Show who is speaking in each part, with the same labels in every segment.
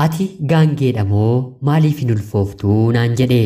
Speaker 1: Ati gaangeedha moo maaliif hin ulfooftuu naan jedhe.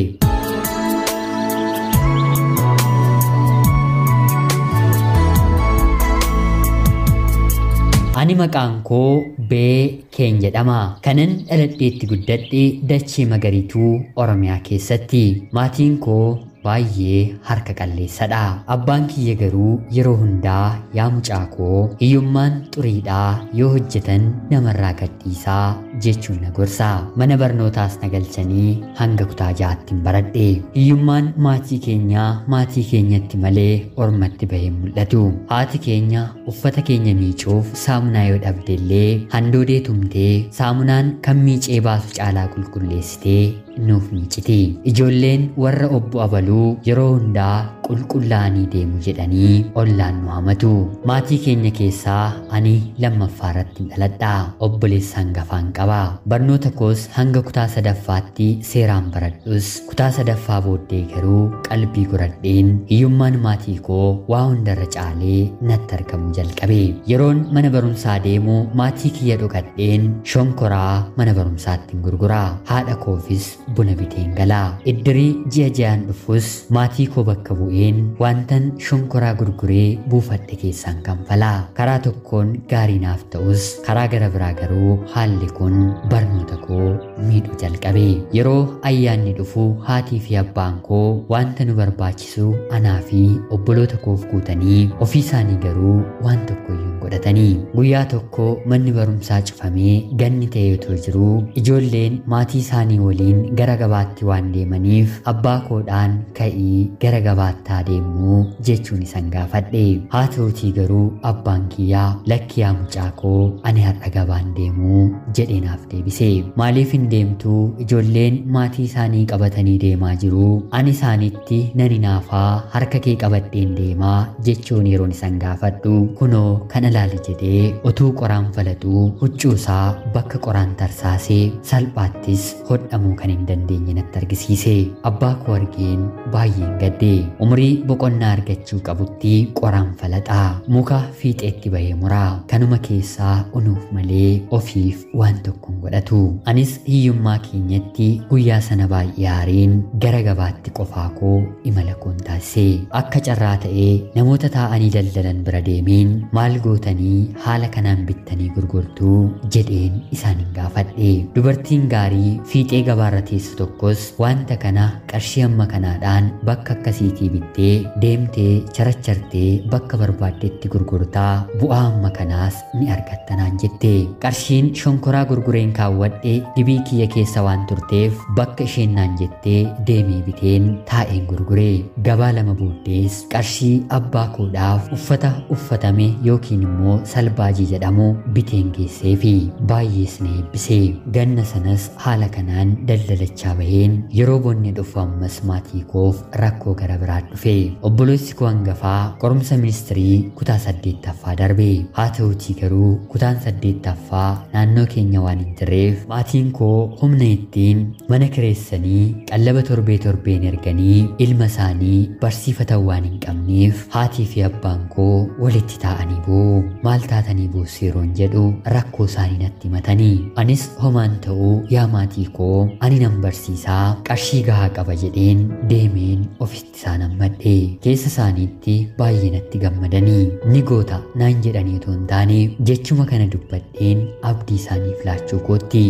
Speaker 1: Ani maqaan koo Beekeen jedhama. Kanan dhaladheetti guddadhe dachee magariituu Oromiyaa keessatti. Maatiin koo baay'ee harka qalleessadha. Abbaan kiyya garuu yeroo hundaa yaa mucaa koo hiyyummaan xuriidhaa yoo hojjetan namarraa gadhiisaa jechuun na gorsa. Mana barnootaas na galchanii hanga kutaa ja'aatti baradhe. Hiyyummaan maatii keenyaa maatii keenyatti malee ormatti bahee mul'atu. Haati keenya uffata keenya miicuuf saamunaa yoo dhabdellee handoodee tumtee saamunaan kan miicee baasu caalaa qulqulleessitee nuuf miiciti. Ijoolleen warra obbo Abaluu yeroo hundaa qulqullaa'anii deemu jedhanii ollaan nu hamatu. Maatii keenya keessaa ani lammaffaa irratti dhaladha. Obboleessa hangafaan qaba. Barnoota koos hanga kutaa sadaffaatti seeraan baradhus kutaa sadaffaa booddee garuu qalbii godhadheen hiyyummaan maatii koo waa hundarra caalee natti argamuu jalqabe. Yeroon mana barumsaa deemu maatii kiyya dhokadheen shonkoraa mana barumsaatti gurgura. Haadha koofis buna biteen gala. Iddirii ji'a ji'aan dhufus maatii koo bakka bu'een wantan shonkoraa gurguree buufadhe keessaan kanfala. Karaa tokkoon gaarii naaf ta'us karaa gara biraa garuu haalli kun barnoota koo miidhuu jalqabe. Yeroo ayyaanni dhufu haatii fi abbaan koo wanta nu barbaachisu anaa fi obboloota koof guutanii ofii isaanii garuu waan tokko iyyuu hin godhatanii. Guyyaa tokko manni barumsaa cufamee ganni ta'ee otoo jiruu ijoolleen maatii isaanii waliin gara gabaatti waan deemaniif abbaa koodhaan ka'ii gara gabaatti haa deemnuu jechuun isaan gaafadhe. Haa ta'utii garuu abbaan kiyyaa lakki yaa mucaa koo ani har'a gabaan deemuu jedhee naaf deebise. Maaliif hin deemtuu? Ijoolleen maatii isaanii qabatanii deemaa jiruu, ani isaanitti nan hinaafaa harka kee qabadheen deemaa jechuun yeroon isaan gaafadhu kunoo kana laali jedhee utuu qoraan falaxuu huccuu isaa bakka qoraan tarsaasee salphaattis hodhamuu kan hin dandeenye natti argisiise. Abbaa koo argeen baay'een gadde. Umurii boqonnaa argachuu qabutti qoraan falaxaa muka fiixeetti bahee muraa. Kanuma keessaa unuuf malee ofiif waan tokko hin godhatu. Anis hiyyummaa keenyatti guyyaa sana baay'ee aareen gara gabaatti qofaa koo imala koon taasise. Akka carraa ta'ee namoota taa'anii daldalan bira deemeen maal gootanii haala kanaan bittanii gurgurtuu jedheen isaanin gaafadhe. Dubartiin gaarii fiixee gabaarra teessu tokkos wanta kana qarshii amma kanaadhaan bakka akkasiitii bittee deemtee charachartee bakka barbaaddetti gurgurtaa bu'aa amma kanaas ni argatta naan jette. Qarshiin shonkoraa gurgureen kaawwadhe dibii kiyya keessa waan turteef bakka isheen naan jettee deemee biteen taa'een gurgure. Gabaa lama booddees qarshii abbaa koodhaaf uffata uffatame yookiin immoo salbaajii jedhamu biteen geesseefi baay'ees na eebbise. Ganna sanas haala kanaan daldalachaa baheen yeroo bonni dhufu ammas maatii koof rakkoo gara biraa dhufe. Obboleessi koo hangafaa qorumsa ministirii kutaa 8ffaa darbe. Haa ta'utii garuu kutaan 8ffaa naannoo keenya waan hin jirreef maatiin koo humna ittiin mana kireessanii qallaba torbee torbeen erganii ilma isaanii barsiifatan waan hin qabneef haatii fi abbaan koo walitti taa'anii boo'u. Maal taatanii boossu yeroon jedhu rakkoo isaanii natti himatanii. Anis homaan ta'uu yaa maatii koo ani nan barsiisaa qarshii gahaa qaba jedheen deemeen ofitti isaan hammadhe. Keessa isaaniitti baay'ee natti gammadanii ni goota naan jedhanii otoo hin taane jechuma kana dubbadheen abdii isaaniif laachuu kootti.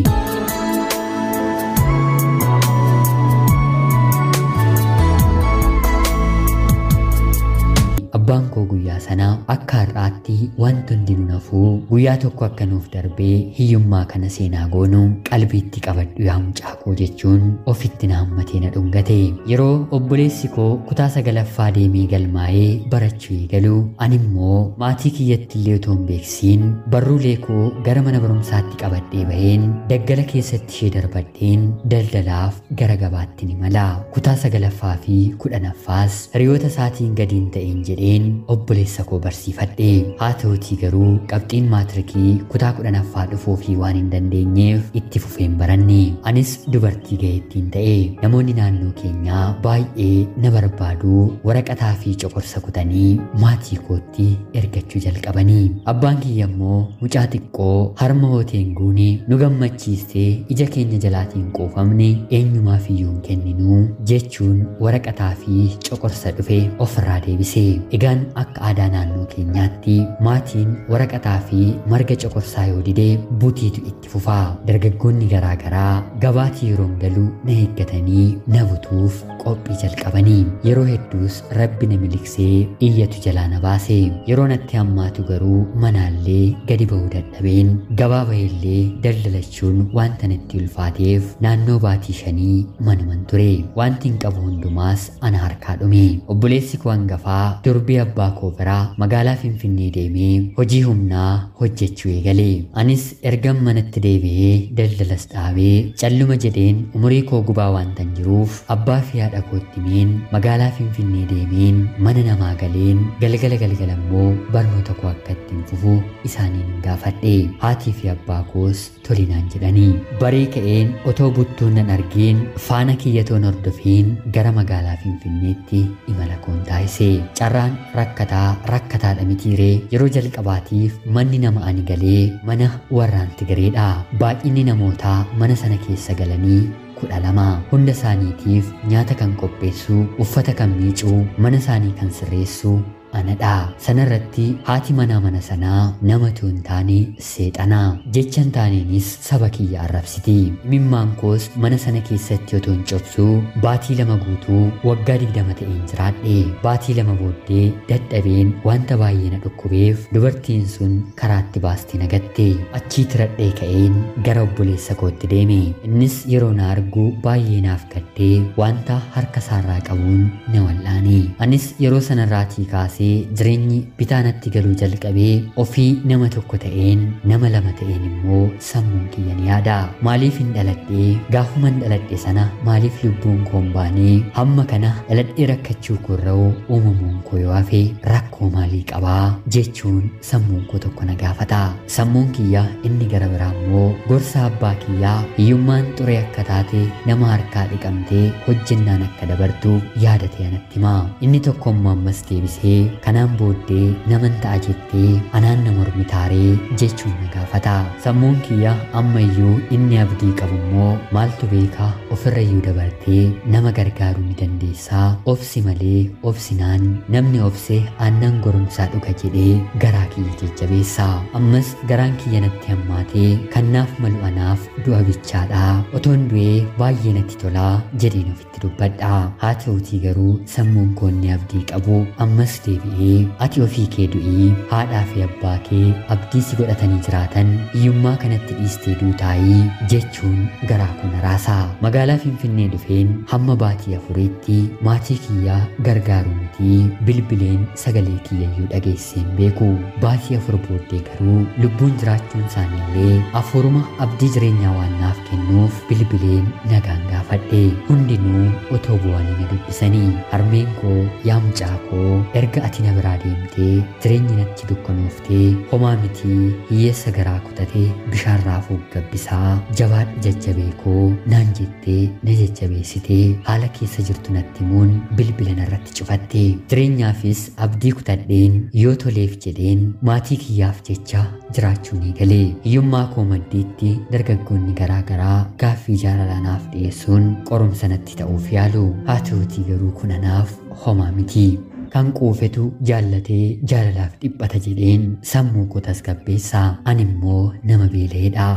Speaker 1: Abbaan koo guyyaa sana akka har'aatti wanti hundi nu nafuu guyyaa tokko akka nuuf darbee hiyyummaa kana seenaa goonu qalbiitti qabadhu yaa mucaa koo jechuun ofitti na hammatee na dhungate. Yeroo obboleessi koo kutaa 9ffaa deemee galmaa'ee barachuu eegalu ani immoo maatii kiyyatti illee otoo hin beeksiin barruulee koo gara mana barumsaatti qabadhee baheen daggala keessatti ishee darbadheen daldalaaf gara gabaatti ni mala. Kutaa 9ffaa fi 10ffaas hiriyoota isaatiin gadiin ta'een jedheen obboleessa obboleessa koo barsiifadhe. Haa ta'utii garuu qabxiin maatirikii kutaa 10ffaa dhufuufii waan hin dandeenyeef itti fufeen baranne. Anis dubartii ga'eettiin ta'e. Namoonni naannoo keenyaa baay'ee na barbaadu waraqataa fi coqorsa kutanii maatii kootti ergachuu jalqabanii. Abbaan kiyya immoo mucaa xiqqoo harma hooteen guune nu gammachiistee ija keenya jalaatiin quufamne eenyumaaf iyyuu hin kenninuu jechuun waraqataa fi coqorsa dhufe ofirraa deebise. Egaan akka aadaa naannoo keenyaatti maatiin waraqataa fi marga coqorsaa yoo dide butiitu itti fufa. Dargaggoonni garaagaraa gabaatii yeroon galu na eeggatanii na butuuf qophii jalqabanii. Yeroo hedduus rabbi na miliqsee iyyatu jalaa na baase. Yeroo natti hammaatu garuu manaallee gadi ba'uu dadhabeen gabaa baheellee daldalachuun wanta natti ulfaateef naannoo baatii 5 manuman ture. Wanti hin qabu hundumaas ana harkaa dhume. Obboleessi koo hangafaa durbii abbaa koo biraa magaalaa Finfinnee deemee hojii humnaa hojjechuu eegale. Anis ergan manatti deebi'ee daldalas dhaabee calluma jedheen umurii koo gubaa waantan jiruuf abbaa fi haadha kootti himeen magaalaa Finfinnee deemeen mana namaa galeen galgala galgala immoo barnoota koo akka ittiin fufu isaaniin hin gaafadhe. Haatii fi abbaa koos tolinaan jedhanii. Barii ka'een otoo buttuun nan argeen faana kiyyatoon hordofiin gara magaalaa Finfinneetti imala koon taasise. Carraan rakkataa rakkataadha mitiiree yeroo jalqabaatiif manni nama ani galee mana warraan Tigireedha. Baay'inni namootaa mana sana keessa galanii 12. Hunda isaaniitiif nyaata kan qopheessu, uffata kan miicuu, mana isaanii kan sirreessu anadha. Sanarratti haati manaa mana sanaa namatu hin taane seexanaa. Jecha hin taaneenis saba kiyya arrabsiti. Imimmaan koos mana sana keessatti otoo hin cobsuu baatii 2 guutuu waggaa 20 ta'een jiraadhe. Baatii 2 booddee dadhabeen wanta baay'ee na dhukkubeef dubartiin sun karaatti baastee na gatte. Achii tiradhee ka'een gara obboleessa kootti deeme. Innis yeroo na argu baay'ee naaf gaddee wanta harka isaarraa qabuun na wal'aane. Anis yeroo sanarraatii kaasee jireenyi bitaa natti galuu jalqabee ofii nama tokko ta'een nama lama ta'een immoo sammuun kiyya ni yaada. Maaliif hin dhaladhee? Gaafuma hin dhaladhe sana maaliif lubbuun koo hin baanee? Hamma kana dhaladhee rakkachuu koorra'u uumamuun koo yoo hafe rakkoo maalii qabaa jechuun sammuun koo tokko na gaafata. Sammuun kiyya inni gara biraa immoo gorsa abbaa kiyyaa hiyyummaan xuree akka taate nama harkaa dhiqamtee hojjennaan akka dabartu yaadate anatti hima. Inni tokko immoo ammas deebisee kanaan booddee naman ta'a jettee anaan na mormitaaree jechuun na gaafata. Sammuun kiyya ammayyuu inni abdii qabu immoo maaltu beekaa ofirrayyuu dabartee nama gargaaruu ni dandeessaa, obsi malee obsinaan namni obse aannan goromsaa dhuga jedhee garaa kiyya jajjabeessa. Ammas garaan kiyya natti hammaatee kannaaf malu anaaf du'a bichaadha, otoon du'ee baay'ee natti tolaa jedheen ofitti dubbadha. Haa ta'utii garuu sammuun koo inni abdii qabu ammas deebi'ee ati ofii kee du'ii haadhaa fi abbaa kee abdii si godhatanii jiraatan hiyyummaa kanatti dhiistee duutaayii jechuun garaa koo na raasa. Magaalaa Finfinnee dhufeen hamma baatii 4tti maatii kiyyaa gargaaruu miti bilbileen sagalee kiyyayyuu dhageesseen beeku. Baatii 4 booddee garuu lubbuun jiraachuun isaaniillee afuuruma abdii jireenyaa waan naaf kennuuf bilbileen nagaan gaafadhe. Hundinuu otoo bu'anii na dubbisanii. Harmeen koo yaa mucaa koo erga ati na biraa deemtee jireenyi natti dukkanooftee homaa mitii hiyyeessa garaa kutatee bishaan raafuu gabbisaa jabaadhu jajjabee koo naan jettee na jajjabeessitee haala keessa jirtu natti himuun bilbila narratti cufatte. Jireenyaafis abdii kutadheen yoo toleef jedheen maatii kiyyaaf jecha jiraachuu ni gale. Hiyyummaa koo maddiitti dargaggoonni garaa garaa gaaffii jaalalaa naaf dhiyeessuun qorumsa natti ta'uuf yaalu. Haa ta'utii garuu kun anaaf homaa miti. Kan quufetu jaallatee jaalalaaf dhiphata jedheen sammuu koo tasgabbeessa. Ani immoo nama beela'eedha.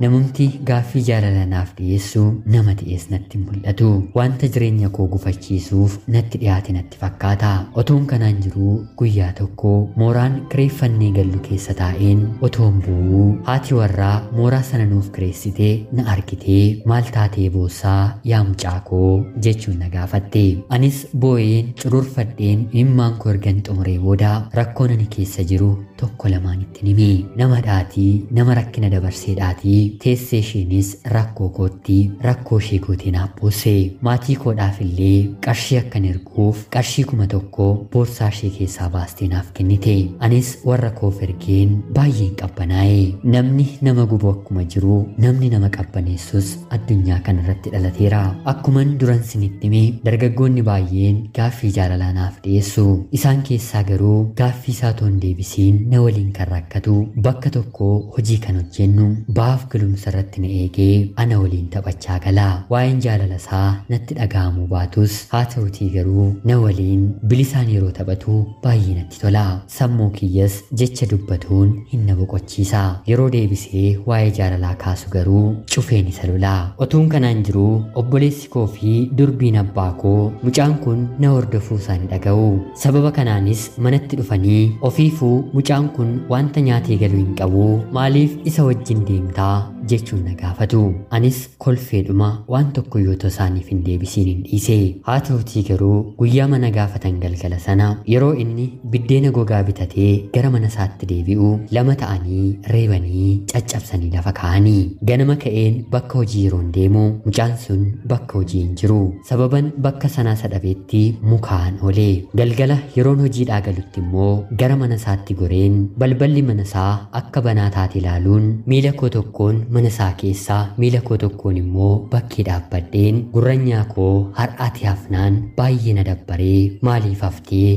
Speaker 1: Namumti gaaffii jaalala naaf dhiyeessu nama ta'es natti mul'atu. Wanta jireenya koo gufachiisuuf natti dhiyaate natti fakkaata. Otoon kanaan jiruu guyyaa tokko mooraan kireeffannee gallu keessa taa'een otoon bu'uu haati warraa mooraa sana nuuf kireessitee na argitee maal taatee boossaa yaa mucaa koo jechuun na gaafatte. Anis boo'een cururfadheen imimmaan koo ergan xumuree booda rakkoon ani keessa jiru tokko lamaan itti hime. Nama dhaatii nama rakkina dabarsee dhaatii teessee Teessee isheenis rakkoo kootti rakkoo ishee gootee naaf boosse. Maatii koodhaaf illee qarshii akkan erguuf qarshii 1000 boorsaa ishee keessaa baastee naaf kennite. Anis warra koof ergeen baay'een qabbanaa'e. Namni nama gubu akkuma jiru namni nama qabbaneessus addunyaa kanarratti dhalateera. Akkuman duran sinitti hime dargaggoonni baay'een gaaffii jaalalaa naaf dhiyeessu. Isaan keessaa garuu gaaffii isaa otoo hin deebisiin na waliin kan rakkatu bakka tokko hojii kan hojjennu baaf galumsa irratti na eegee ana waliin taphachaa gala. Waa'een jaalala isaa natti dhaga'amuu baatus haa ta'utii garuu na waliin bilisaan yeroo taphatu baay'ee natti tola. Sammuu kiyyas jecha dubbatuun hin na boqochiisa. Yeroo deebisee waa'ee jaalalaa kaasu garuu cufeen isa lola. Otuun kanaan jiruu obboleessi koo fi durbiin abbaa koo mucaan kun na hordofuu isaanii dhaga'u. Sababa kanaanis manatti dhufanii ofiifuu mucaan kun wanta nyaatee galuu hin qabu maaliif isa wajjin deemtaa jechuun na gaafatu. Anis kolfeedhuma waan tokko yoo ta'u isaaniif hin deebisiin hin dhiise. Haa ta'utii garuu guyyaa mana gaafatan galgala sana yeroo inni biddeena gogaa bitatee gara mana isaatti deebi'u lama ta'anii reebanii caccabsanii lafa kaa'anii. Ganama ka'een bakka hojii yeroon deemu mucaan sun bakka hojii hin jiru. Sababan bakka sanaa sadhabeetti mukaan oole. Galgala yeroon hojiidhaa galutti immoo gara mana isaatti goreen balballi mana isaa akka banaa taate ilaaluun miila koo tokkoon mana isaa keessaa miila koo tokkoon immoo bakkee dhaabbadheen gurranyaa koo har'aati hafnaan baay'ee na dabbaree maaliif haftee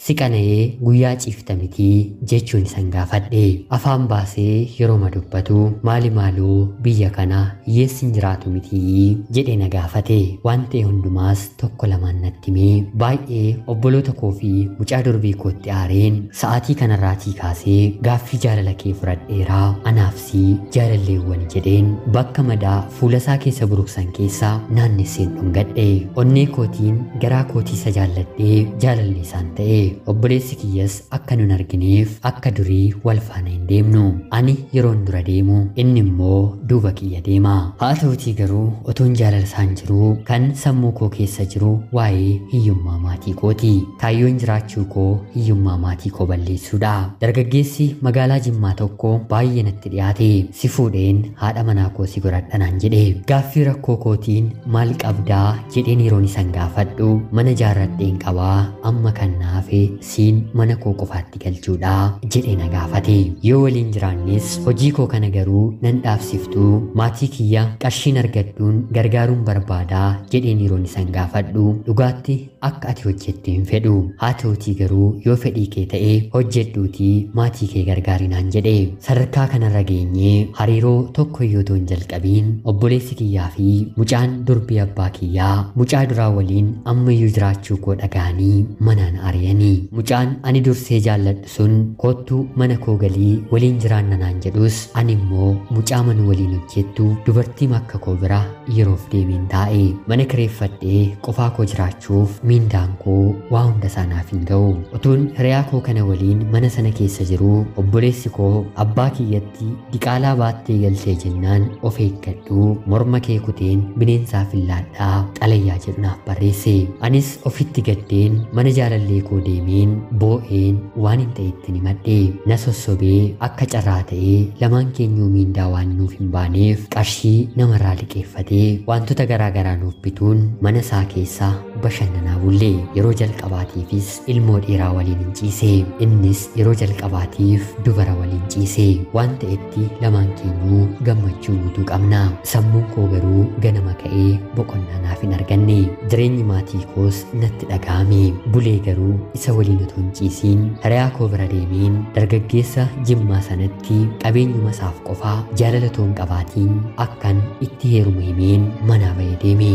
Speaker 1: siqana'ee guyyaa ciifta mitii jechuun isan gaafadhe. Afaan baasee yeroo dubbatu maali maaloo biyya kana hiyyeessi hin jiraatu mitii jedhee na gaafate. Waan ta'e hundumaas tokko lamaan natti himee baay'ee obboloota koo fi mucaa durbii kootti aareen sa'aatii kanarraatii kaasee gaaffii jaalala kee fudhadheeraa anaaf sii jaalalleewwan jedheen bakka madaa fuulasaa keessa buruksan keessaa naannesseen dhungadhe. Onnee kootiin garaa kootii isa jaalladhee jaalalli isaan ta'e. Obboleessi kiyyas akka nun argineef akka durii wal faana hin deemnu. Ani yeroon dura deemu inni immoo duuba kiyya deema. Haa ta'utii garuu otoon jaalala isaan jiruu kan sammuu koo keessa jiru waa'ee hiyyummaa maatii kooti. Kaayyoon jiraachuu koo hiyyummaa maatii koo balleessuudha. Dargaggeessi magaalaa Jimmaa tokko baay'ee natti dhiyaate. Si fuudheen haadha manaa koo si godhadha naan jedhe. Gaaffii rakkoo kootiin maal qabdaa jedheen yeroon isan gaafadhu mana jaarradheen qabaa amma kan naaf siin mana koo qofaatti galchuudha jedhee na gaafate. Yoo waliin jiraannes hojii koo kana garuu nan dhaabsiftuu maatii kiyya qarshiin argadhuun gargaaruun barbaadaa jedheen yeroon isan gaafadhu dhugaatti akka ati hojjettu hin fedhu. Haa ta'utii garuu yoo fedhii kee ta'e hojjedhuutii maatii kee gargaarinaan jedhe. Sadarkaa kanarra geenyee hariiroo tokko iyyuu otoo hin jalqabiin obboleessi kiyyaa fi mucaan durbii abbaa kiyyaa mucaa duraa waliin ammayyuu jiraachuu koo dhaga'anii manaan ari'anii. Mucaan ani dursee jaalladhu sun koottuu mana koo galii waliin jiraanna naan jedhus ani immoo mucaa mana waliin hojjettu dubartii makka koo bira yeroof deemeen taa'e. Mana kireeffadhee qofaa koo jiraachuuf miindaan koo waa hunda isaanaaf hin ga'u. Otuun hiriyaa koo kana waliin mana sana keessa jiruu obboleessi koo abbaa kiyyatti diqaalaa baattee galtee jennaan of eeggadhu morma kee kuteen bineensaaf illaadhaa xalayyaa jedhu naaf barreesse. Anis ofitti gaddeen mana jaalallee koo deemeen boo'een waan hin ta'etti himadhe. Na sossobee akka carraa ta'ee lamaan keenyuu miindaa waan nuuf hin baaneef qarshii namarraa liqeeffatee wantoota garaa garaa nuuf bituun mana isaa keessaa bashannanaa bulle. Yeroo jalqabaatiifis ilmoo dhiiraa waliin hin ciise. Innis yeroo jalqabaatiif dubara waliin ciise. Waan ta'etti lamaan keenyuu gammachuu guutuu qabna. Sammuun koo garuu ganama ka'ee boqonnaa naaf hin arganne. Jireenyi maatii koos natti dhaga'ame. Bulee garuu isa waliin otoo hin ciisiin hiriyaa koo bira deemeen dargaggeessa Jimmaa sanatti qabeenyuma isaaf qofaa jaalala otoo hin qabaatiin akkan itti heerumu himeen manaa ba'ee deeme.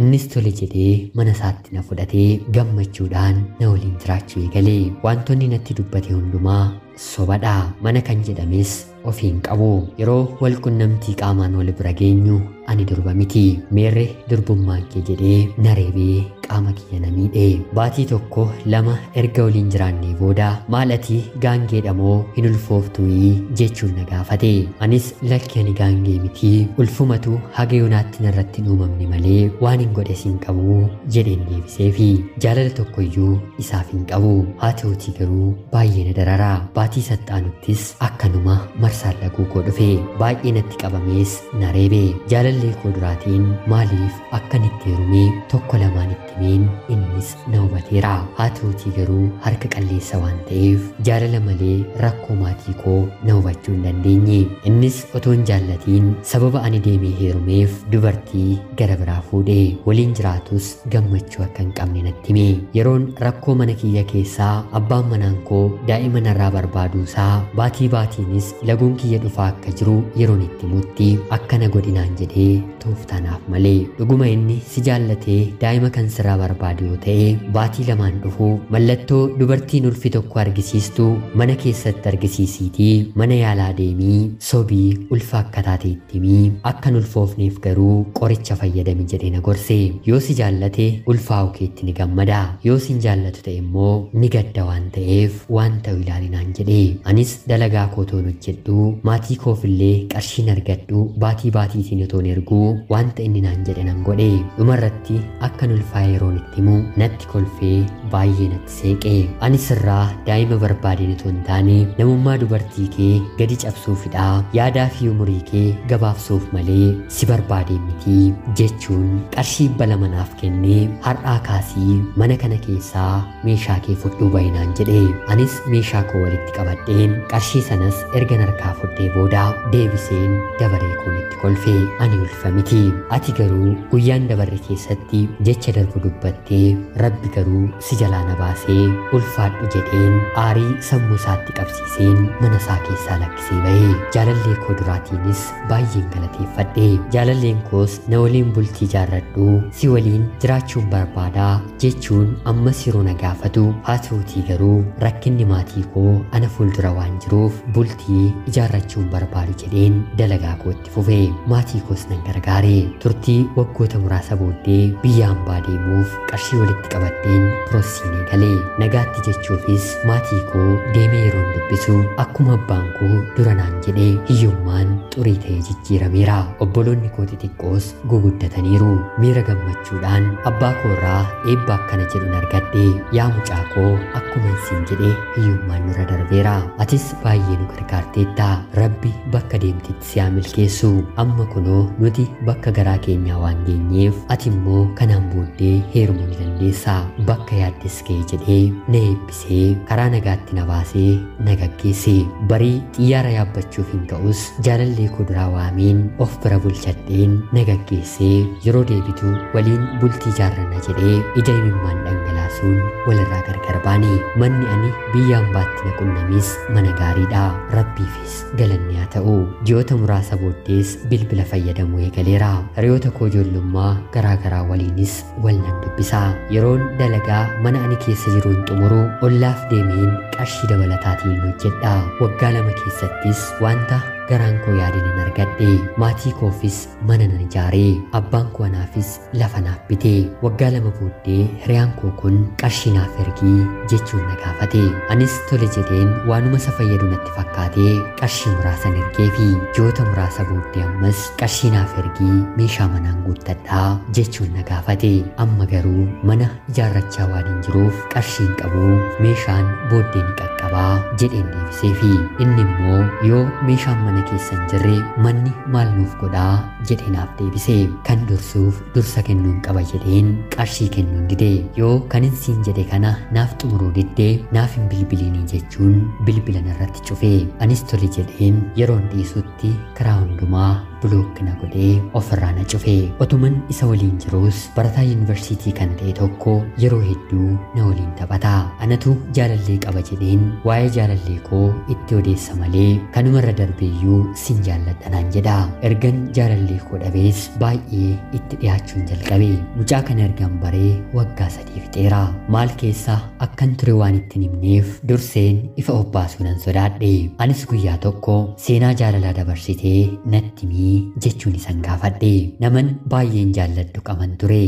Speaker 1: Innis tole jedhee mana isaatti na fudhatee gammachuudhaan na waliin jiraachuu eegale. Wantoonni natti dubbate hundumaa sobadha. Mana kan jedhames ofii hin qabu. Yeroo wal qunnamtii qaamaan wal bira geenyu ani durba miti. Meerre durbummaan kee jedhee na reebee qaama kiyya na miidhe. Baatii 1 2 erga waliin jiraannee booda maal ati gaangeedha moo hin ulfooftuyi jechuun na gaafate. Anis lakki ani gaangee miti, ulfumatu haga yoonaatti narratti hin uumamne malee waan hin godhe sin qabu jedheen deebiseefi. Jaalala tokkoyyuu isaaf hin qabu. Haa ta'utii garuu baay'ee na darara. Baatii sattaanuttis akkanuma marsaan laguu koo dhufe. Baay'ee natti qabamees na reebe. Jaalallee koo duraatiin maaliif akkan itti heerume 1 2 itti himeen innis na hubateera. Haa ta'utii garuu harka qalleessa waan ta'eef jaalala malee rakkoo maatii koo na hubachuu hin dandeenye. Innis otoo hin jaallatiin sababa ani deemee heerumeef dubartii gara biraa fuudhe. Waliin jiraatus gammachuu akka hin qabne natti hime. Yeroon rakkoo mana kiyya keessaa abbaan manaan koo daa'ima narraa barbaaduusaa baatii baatiinis laguun kiyya dhufaa akka jiru yeroon itti himutti akkana godhinaan jedhee tooftaanaaf malee. Dhuguma inni si jaallatee daa'ima kan sirraa barbaadu yoo ta'e baatii 2 dhufu mallattoo dubartiin ulfi tokko argisiistu mana keessatti argisiisiitii mana yaalaa deemii sobii ulfa akka taate itti himii akkan ulfoofneef garuu qoricha fayyadami jedhee na gorse. Yoo si jaallate ulfaa'u keetti ni gammada, yoo si hin jaallatu ta'e immoo ni gadda waan ta'eef waan ta'u ilaalinaan jedhe. Anis dalagaa koo toon hojjedhu, maatii koofillee qarshiin argadhu baatii baatiitiin otoon erguu wanta inni naan jedhe nan godhe. Dhumarratti akkan ulfaa'e yeroon itti himu natti kolfee baay'ee natti seeqe. Anis irraa daa'ima barbaadeen otoo hin taane namummaa dubartii kee gadi cabsuufidha, yaadaa fi umurii kee gabaabsuuf malee si barbaadeen miti jechuun qarshii 200 naaf kennee har'aa kaasii mana kana keessaa meeshaa kee fudhuu baay'inaan jedhe. Anis meeshaa koo walitti qabadheen qarshii sanas ergan harkaa fudhee booda deebiseen dabaree koon itti kolfe. Ani ulfa miti, ati garuu guyyaan dabarre keessatti jecha darbu dubbattee rabbi garuu si jalaa na baasee ulfaadhu jedheen aarii sammuu isaatti qabsiiseen mana isaa keessaa lakkisee ba'e. Jaalallee koo duraatiinis baay'een galateeffadhe. Jaalalleen koos na waliin bultii ijaarradhu, si waliin jiraachuun barbaadaa jechuun ammas yeroo na gaafatu, haa ta'utii garuu rakkinni maatii koo ana fuuldura waan jiruuf bultii ijaarrachuun barbaadu jedheen dalagaa kootti fufe. Maatii koos nan gargaare. Turtii waggoota muraasa booddee biyya hambaa deemuuf qarshii walitti qabadheen piroosiinii galee. Nagaatti jechuufis maatii koo deemee yeroon dubbisu akkuma abbaan koo dura naan jedhee hiyyummaan xurii ta'ee jijjiirameera. Obboloonni koo xixiqqoos guguddataniiru. Miira gammachuudhaan abbaa koo irraa eebba akkana jedhuun argadhe. Yaa mucaa koo akkuma siin jedhe hiyyummaan nurra darbeera. Atis baay'ee nu gargaarteetta. Rabbi bakka deemtetti si haa milkeessu. Amma kunoo nuti bakka garaa keenyaa waan geenyeef ati immoo kanaan booddee heerumuu ni dandeessa. Bakka yaaddes ga'e jedhee na eebbisee karaa nagaatti na baasee na gaggeesse. Barii xiyyaara yaabbachuuf hin ka'us jaalallee koo duraa waameen of bira bulchadheen na gaggeessee yeroo deebitu waliin bultii ijaarranna jedhee ija imimmaan dhangalaasuun walirraa gargar baane. Manni ani biyya hambaatti na qunnamis mana gaariidha. Rabbiifis galanni haa ta'u. Ji'oota muraasa booddees bilbila fayyadamuu eegaleera. Hiriyoota koo ijoollummaa garaa garaa waliinis wal nan dubbisa. Yeroon dalagaa mana ani keessa jiruun xumuru ollaaf deemeen qarshii dabalataatiin hojjedha. Waggaa 2 keessattis wanta garaan koo yaade nan argadhe. Maatii koofis mana nan ijaare. Abbaan koo anaafis lafa naaf bite. Waggaa 2 booddee hiriyaan koo kun qarshii naaf ergii jechuun na gaafate. Anis tole jedheen waanuma isa fayyadu natti fakkaatee qarshii muraasan ergeefi. Ji'oota muraasa booddee ammas qarshii naaf ergii meeshaa manaan guuttadhaa jechuun na gaafate. Amma garuu mana ijaarrachaa waan hin jiruuf qarshii hin qabu, meeshaan booddee ni qaqqabaa jedheen deebiseefi. Inni immoo yoo meeshaan mana keessa hin jirre manni maal nuuf godhaa jedhee naaf deebise. Kan dursuuf dursa kennuun qaba jedheen qarshii kennuun dide. Yoo kanin siin jedhe kana naaf xumuruu diddee naaf hin bilbiliinii jechuun bilbila narratti cufe. Anis tole jedheen yeroon dhiisutti karaa hundumaa bilook na godhee ofirraa na cufe. Otuman isa waliin jiruus barataa yuunivarsiitii kan ta'e tokko yeroo hedduu na waliin taphata. Anatu jaalallee qaba jedheen waa'ee jaalallee koo itti odeessa malee kanumarra darbeeyyuu sin jaalladha naan jedha. Ergan jaalallee koo dhabees baay'ee itti dhiyaachuun jalqabe. Mucaa kana ergan baree waggaa 3 fixeera. Maal keessa akkan ture waan itti himneef durseen ifa obbaasuu nan sodaadhe. Anis guyyaa tokko seenaa jaalalaa dabarsitee natti himii jechuun isan gaafadhe. Naman baay'een jaalladhu qaban ture.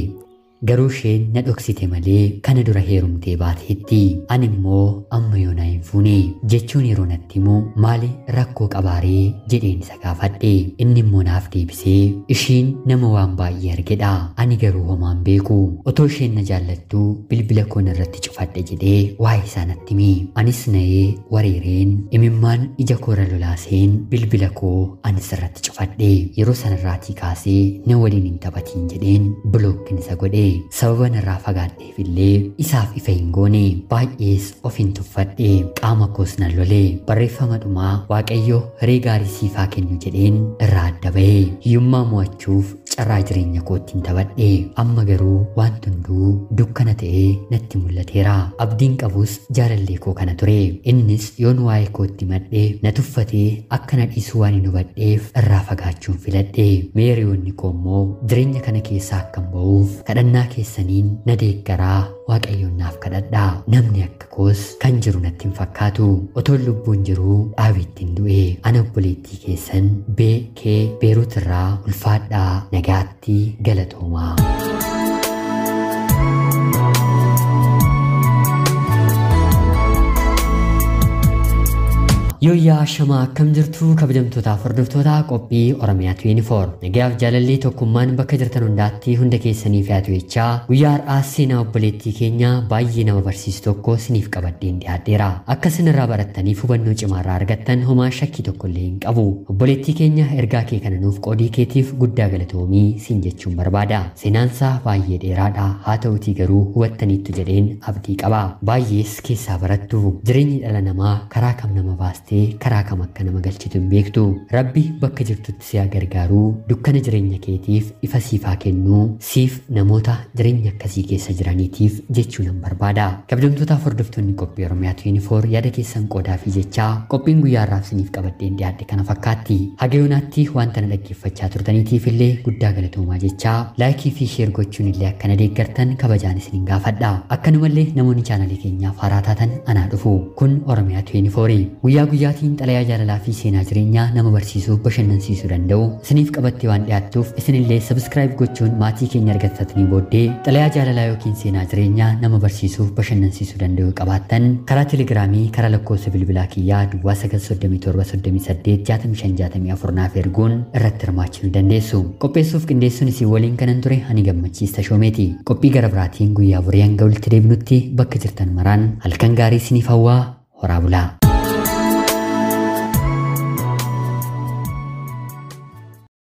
Speaker 1: Garuu isheen na dhoksite malee kana dura heerumtee baateetti. Ani immoo amma yoonaa hin fuune jechuun yeroo natti himu maali rakkoo qabaaree jedheen isa gaafadhe. Inni immoo naaf deebisee ishiin nama waan baay'ee argedha. Ani garuu homaan beeku. Otoo isheen na jaallattuu bilbila koon irratti cufadhe jedhee waa'ee isaa natti himi. Anis na'ee wareereen imimmaan ija koora lolaaseen bilbila koo anis irratti cufadhe. Yeroo sanarraatii kaasee na waliin hin taphatiin jedheen bilookkin isa godhe. Sababa narraa fagaadheef illee isaaf ifa hin goone. Baay'ees of hin tuffadhe. Qaama koos nan lole. Barreeffama dhumaa Waaqayyo hiree gaarii siifaa kennu jedheen irraa adda ba'e. Hiyyummaa mo'achuuf carraa jireenya kootiin taphadhe. Amma garuu wanti hunduu dukkana ta'ee natti mul'ateera. Abdiin qabus jaalallee koo kana ture. Innis yoon waa'ee kootti madhe na tuffatee akka na dhiisuu waan hin hubadheef irraa fagaachuun filadhe. Meeriyoonni koo immoo jireenya kana keessaa akkan ba'uuf kadhannaa keessaniin na deeggaraa Waaqayyoon naaf kadhadhaa. Namni akka koos kan jiru natti hin fakkaatu. Otoon lubbuun jiruu dhaabiitti hin du'e. Ana obboleettii keessan B.K. Beerut irraa ulfaadhaa nagaatti galatoomaa. Yooyyaa shamaa akkam jirtu kabajamtootaaf hordoftoota qophii Oromiyaa 24 nagayaaf jaalalli tokkummaan bakka jirtan hundaatti hunda keessaniif yaatu jechaa guyyaa har'aa seenaa obboleettii keenya baay'ee nama barsiisu tokko isiniif qabadheen dhiyaadheera. Akka isinirraa barattaniif hubannoo cimaarraa argattan homaa shakkii tokko illee hin qabu. Obboleettii keenya ergaa kee kana nuuf qoodii keetiif guddaa galatoomii siin jechuun barbaada. Seenaansaa baay'ee dheeraadha. Haa ta'utii garuu hubattaniittu jedheen abdii qaba. Baay'ees keessaa barattu. Jireenyi dhala namaa karaa kam nama baastee karaa kam akka nama galchitu hin beektu. Rabbi bakka jirtutti si haa gargaaruu, dukkana jireenya keetiif ifa siif haa kennuu, siif namoota jireenya akkasii keessa jiraniitiif jechuu nan barbaada. Kabajamtootaaf hordoftoonni qophii Oromiyaa 24 yaada keessan qoodaa fi jechaa qophiin guyyaa har'aaf isiniif qabadheen dhiyaadhe kana fakkaatti. Haga yoonaatti wanta na dhaggeeffachaa turtaniitiif illee guddaa galatoomaa jechaa laayikii fi sheer gochuun illee akka na deeggartan kabajaan isinin gaafadha. Akkanumallee namoonni chaanalii keenyaaf haaraa taatan anaa dhufu. Kun Oromiyaa 24 guyyaa guyyaatiin xalayaa jaalalaa fi seenaa jireenyaa nama barsiisuu bashannansiisuu danda'u isiniif qabattee waan dhiyaattuuf isinillee sabskiraayib gochuun maatii keenya argattatanii booddee xalayaa jaalalaa yookiin seenaa jireenyaa nama barsiisuuf bashannansiisuu danda'u qabaattan karaa telegiraamii karaa lakkoofsa bilbilaa kiyyaa duwwaa 937 38 65 64 naaf erguun irratti hirmaachuu ni dandeessu. Qopheessuuf qindeessuun isin waliin kanan ture ani Gammachiis Tashoomeeti. Qophii gara biraatiin guyyaa borii hanga walitti deebinutti bakka jirtan maraan halkan gaarii isiniif hawwaa horaa bulaa.